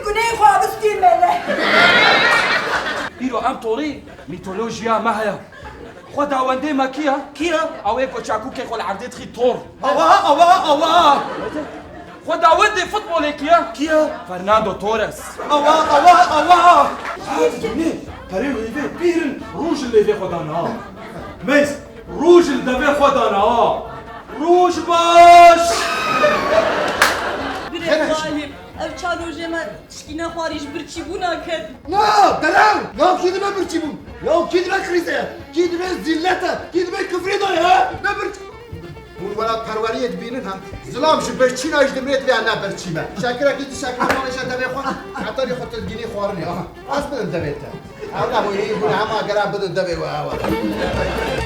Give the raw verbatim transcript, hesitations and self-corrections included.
Guneyê xwe bistî mele. Îro em torî mîtolojiya me heye. Xwedawendê me kî ye? Kî ye? Ew ê ku çakûkê xwe li erdê dixî tor. Awa, awa, awa! Xwedawendê futbolê kî ye? Kî ye? Fernando Torres. Awa, awa, awa! Her dibînê perê wê vê pîr in, rûj li lêvê xwe dana. Meys, rûj li devê xwe dana. Rûj baş! Birê Xêr. Zalim, ev çar rojê me tişkî nexwarî ji birçîbûna ket. Na, derew! Ya kî dibe birçîbûn? Ya kî dibe krîze? Kî dibe zîllet e? Kî dibe kufrê de ye? Ne birçî-, Hûn welatperweriyê dibînin hem? Zilam ji birçîna ji dimrê divê ne birçî be. Şekirekî tu şekila malê şe devê xwe, hetanî xwe tu digînî xwarinê. Aha, ez bidin devê te. Ew ne bû, hî hûn hema gere bidin devê we, ew e.